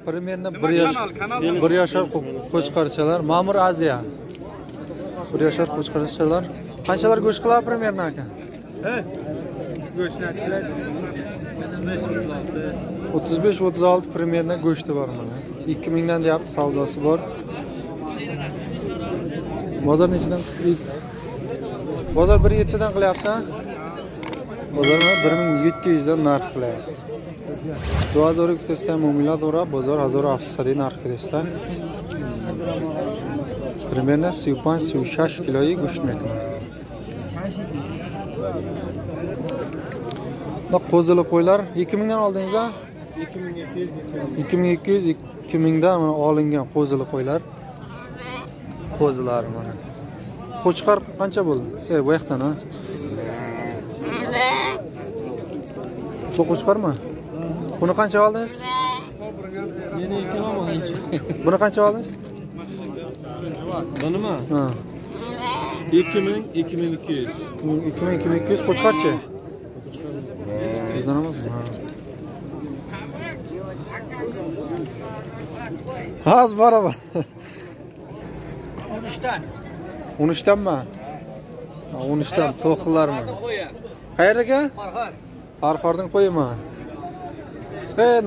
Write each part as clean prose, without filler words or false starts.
Примерно 1 yashar qo'chqorchalar. Ma'mur Aziya. 1 yashar qo'chqorchalar. Qanchalar go'sht qiladi примерно aka? Go'shtni achchiqlach. 35-36 примерно go'shti bor mana. 2000 dan deyapti, savdosi bor. Bozor nechidan? Bozor 1.7 dan qilyapti. Bozor 1700 dan narx qilyapti. 2000 muomila dora, bozor 1700 narx qilyapti. Примерно 35-36 kiloyi go'sht mekon. Qo'zili qo'ylar 2000 dan oldingiz a? 2200, 2200, 2000 dan mana olingan qo'zili qo'ylar. Qo'zilar mana. Qo'chqor qancha bo'ldi? Bu yoqdan ha. Bu qo'chqormi? Buni qancha oldingiz? Buni qancha oldingiz? Bunimi? Ha. 2000, 2200. 2000, 2200 qo'chqorchi? Bizdan emasmi? Ha. Az barabar. 13'dan. 13'danmi? 13'dan to'qlarmi? Qayerda aka? Farxor. Farxorning qo'yimi?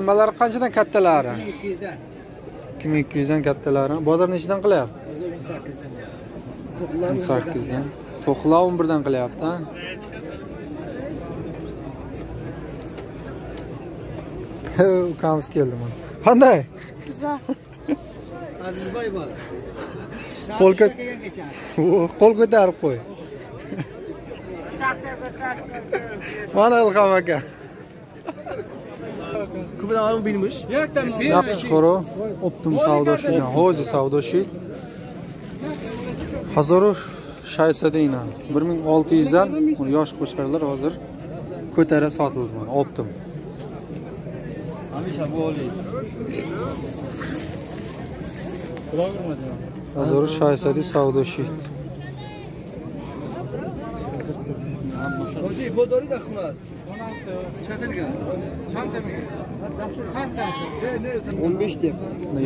Nimalar qanchadan kattalari? 2200dan. 2200 dan kattalari. Bozor nechidan qilyapti? Bozor 18dan. 18dan. To'qlar 11dan qilyapti, ha? Ukamiz keldi mana. Qanday? Güzel. Azizboy bola. Qo'l ko'tarib qo'y. Mana Ilhom aka. Naqshqoro optim savdo shida, hozir savdo shid. 1600 ina. 1600 dan yosh qo'chqorlar hozir ko'tara sotildi mana optim. Hamisha bu oli. 1600 savdo shid.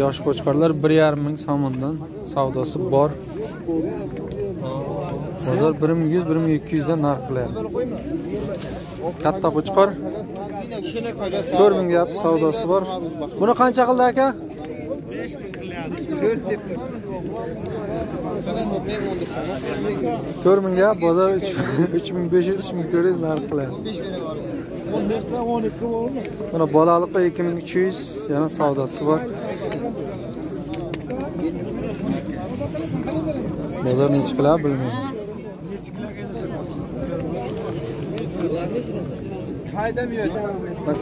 Yosh qo'chqorlar 1,5 ming so'mdan savdosi bor. Bozor 1100-1200 dan narx qilyapti. Katta qo'chqor 4000 deyapti, savdosi bor. Buni qancha qildi aka? 5000 qilyapti. 4 deb tur. 4000 deyapti, bozor 3500-3400 narx qilyapti. Mana bolalikqa 2300 yana savdosi bor. Bozor necha qiladi bilmayman.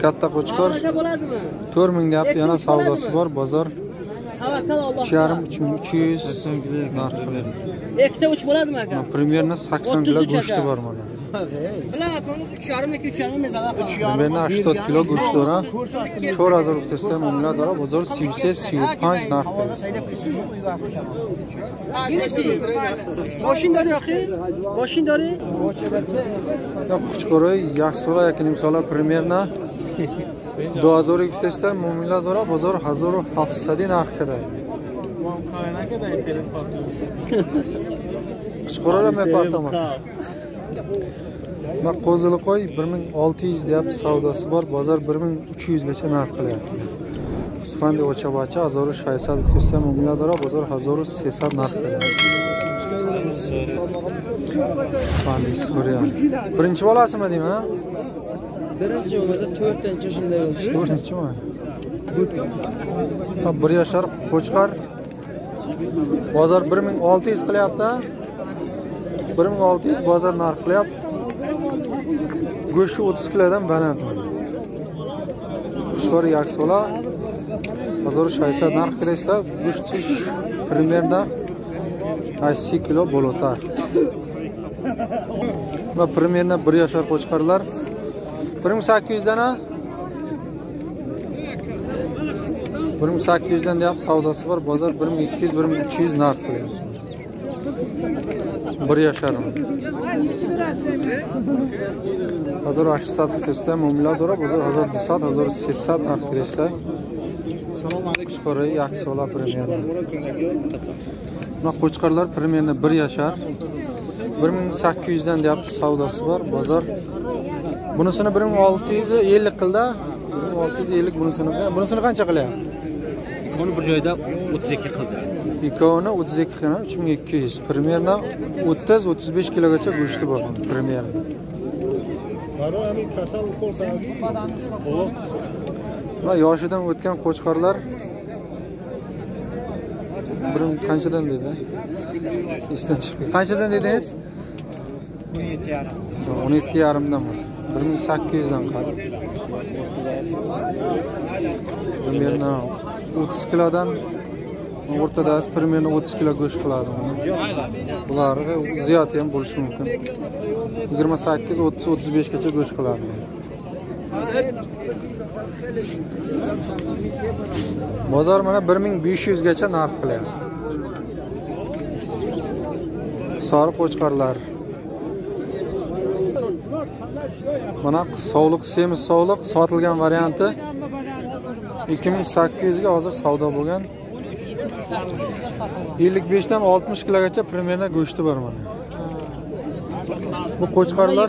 Katta qo'chqor 4000 deyapti, yana savdosi bor. Bozor 3,5-3300 narx qilyapti. Ikkita 3 bo'ladimi aka? Примерно 80 kilo go'shti bor mana. Bilan akamiz 3,5 yoki 3,5 mezala qilamiz. Примерно 80 kilo go'sht bor. 4000 rubl muomala dora, bozor 33-35 narx qilyapti. Moshin dori yoki? Moshin dori? Qo'chqori yaxshi yoki nimsola примерно 2000 rubl muomala dora, bozor 1700 narx qiladi. Qo'chqorlar mepartama. Mana qo'zili qo'y 1600 deyapti, savdosi bor. Bozor 1300 gacha narx qilyapti. Usfandi ochabacha 1600 muomala dora, bozor 1300 narx qilyapti. Usfandi Suriya. Birinchi bolasimi deyman, ha? Birinchi bo'lmasa to'rtinchi shunday bo'ldi. To'rtinchimi? Ha, 1 yashar qo'chqor. Bozor 1600 qilyapti. 1600 bozor narx qilyapti. Go'shti 30 kilodan baland. Qo'chqor yaksola 1600 narx qilyapsa, go'shti примерно 80 kilo bo'lotar. Va примерно 1 yashar qo'chqorlar 1800 dan, ha? 1800 dan deyapti, savdosi bor. Bozor 1200-1300 narx qilyapti. 1 yashar. 1800 kutsa muomala dora, bozor 1200-1300 narx qilyapti. Qo'chqori 1 sola примерно. Mana qo'chqorlar примерно 1 yashar. 1800 dan deyapti savdosi bor. Bozor bunisini 1650 qildi. 1650 bunisini. Bunisini qancha qilyapti? Buni bir joyda 32 qildi. Ikkovini 32 qilgan 3200. Примерно 30-35 kilogacha go'shti bor примерно. Mana yoshidan o'tgan qo'chqorlar bir qanchadan dedi? Esdan chiqib. Qanchadan dedingiz? 17,5. 17,5 dan bor. 1800 dan qara. Примерно 30 kilodan o'rtada примерно 30 kilo go'sht qiladi. Bular ziyod ham bo'lishi mumkin. 28, 30, 35 gacha go'sht qiladi. Bozor mana 1500 gacha narx qilyapti. Sariq qo'chqorlar. Mana sovliq, semiz sovliq sotilgan varianti 2800 ga hozir savdo bo'lgan. 55 dan 60 kilogacha примерно go'shti bor mana. Bu qo'chqorlar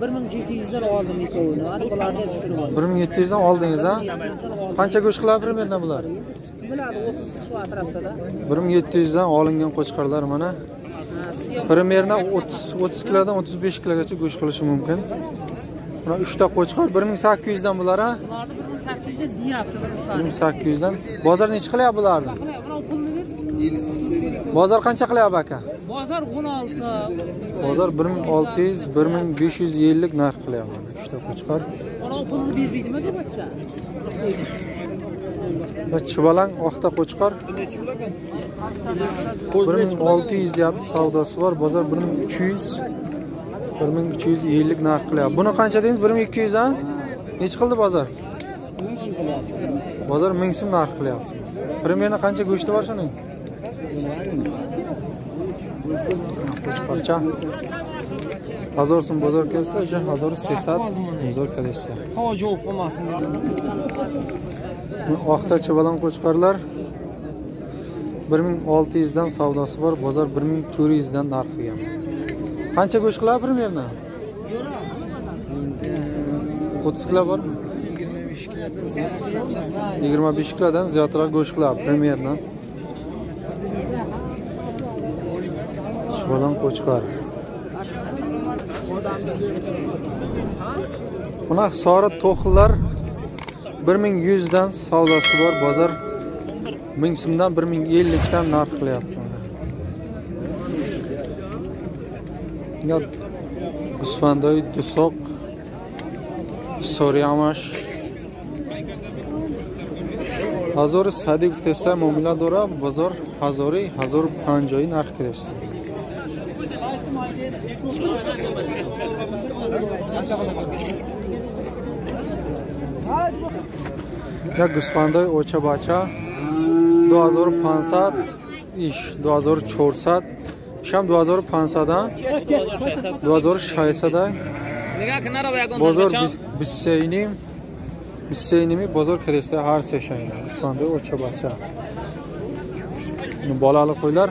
1700 dan oldim ikkovini. Ana bularni tushirib oldim. 1700 dan oldingiz, ha? Qancha go'sht qiladi примерно bular? Endi kim biladi, 30 shu atrofda-da. 1700 dan olingan qo'chqorlar mana. Примерно 30 kilodan 35 kilogacha go'sht qilishi mumkin. Mana 3 ta qo'chqor 1800 dan bular, ha? Bularni 1800 dan ziyapti 1800 dan. Bozor necha qilyapti bularni? Bozor qancha qilyapti aka? Bozor 16. Bozor 1600, 1550 narx qilyapti. 3 ta qo'chqor. Ona pulni bermaydimi debachcha? Va chivalang oqta qo'chqor 1600 deyapti, savdosi bor. Bozor 1300, 1350 narx qilyapti. Buni qancha dedingiz? 1200, ha? Necha qildi bozor? Bozor 1000 so'm narx qilyapti. Примерно qancha go'shti bor shuning? Qo'chqorcha 1000 so'm bozor kelsa, o'sha 1300 bozor kelsa. Havo javob qolmasin dedi. Oqta chivalan qo'chqorlar 1600 dan savdosi bor, bozor 1400 dan narx qilgan. Qancha go'sht qiladi примерно? 30 kilo bormi? 25 kilodan ziyodroq go'sht qiladi примерно. Chivalan qo'chqor. Buna sariq to'xlar 1100 dan savdosi bor, bozor 1000 so'mdan 1050 dan narx qilyapti. Ya g'usfandoy dusoq so'riyamash 1100 guftesta muomala dora, bozor 1000 1050 narx qilyapti. Ya g'usfandoy ocha bacha 2500 ish 2400 sham 2500 dan 2600 bozor 23.5 23.5 bozor kirsa har seshanba g'usfandoy ocha bacha. Bolali qo'ylar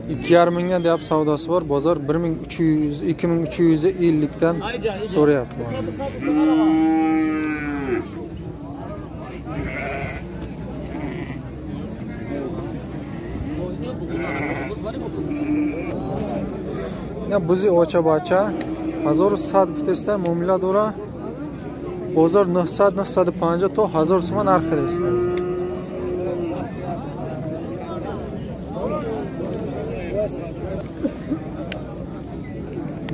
2,5 mingdan deyapti savdosi bor, bozor 1300 2350 dan so'rayapti. Ya buzi ocha bacha 1100 guftesta muomala dora, bozor 900 950 to 1000 so'm narx qilyapti.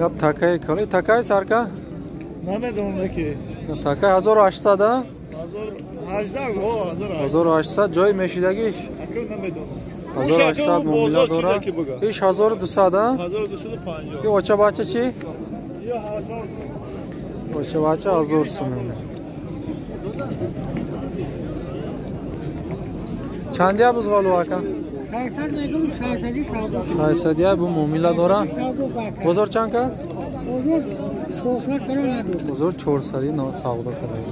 Ya takay kali takay sarka namedonaki takay 1800 da 1800 1800 joy meshidagish 1800 muomala dora. Ish 1200 da 1250. Yo ocha bacha chi? Yo 1000. Ocha bacha 1000 so'm. Chandiya buzg'olu aka? 600 ya bu muomala dora. Bozor chand kad? Bozor 400 no savdo qiladi.